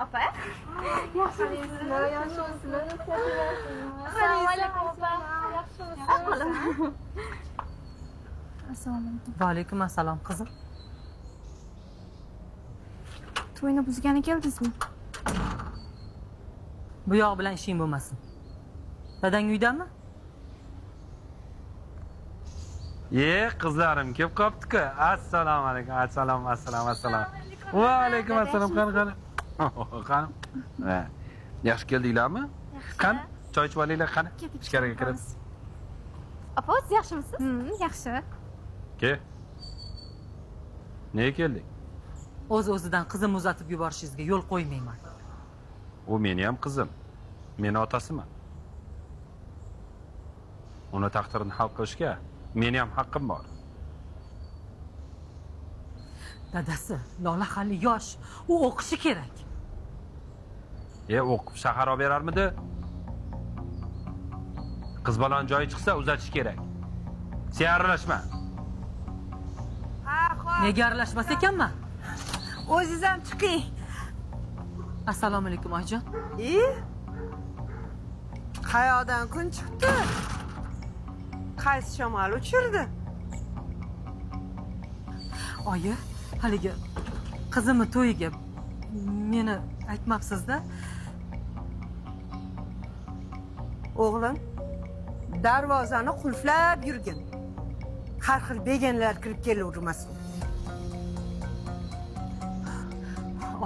Opa. Yaxshimisiz? Yaxshimisiz? Assalomu alaykum opa. Yaxshimisiz? Assalomu alaykum. Va alaykum assalom qizim. To'yni buzgani keldingizmi? Bu yoq bilan ishing bo'lmasin. Dadang uydami? Ye, qizlarim kelib qopti-ku. Assalomu alaykum. Assalom, assalom, assalom. Va alaykum assalom. Qani, qani. Qani. Ha, yaxshi keldinglarmi? Qani, choy ichib olinglar, qani. Ichkariga kirib. Opa, siz yaxshimisiz? Yaxshi. Ke. Nega keldik? O'z o'zidan qizimni uzatib yuborishingizga yo'l qo'ymayman. U meni ham qizim. Meni otasiman. Uni taqdirini hal qilishga meni ham haqqim bor. Dadasi, Lola hali yosh. U o'qishi kerak. E, o'qib shahar olib berarmidi? Qiz bolani joyi chiqsa uzatish kerak. Sen aralashma. Ha, xo'p. Nega aralashmas ekanman? O'zingiz ham chiqing. Assalomu alaykum oyijon. I? Qayoqdan kun chiqdi? Qaysi shamol uchirdi? Oyi, haligi qizimni to'yiga meni aytmabsiz-da. O'g'lim, darvozani qulflab yurgin. Har xil begonalar kirib kelavermasin.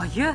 Oyi,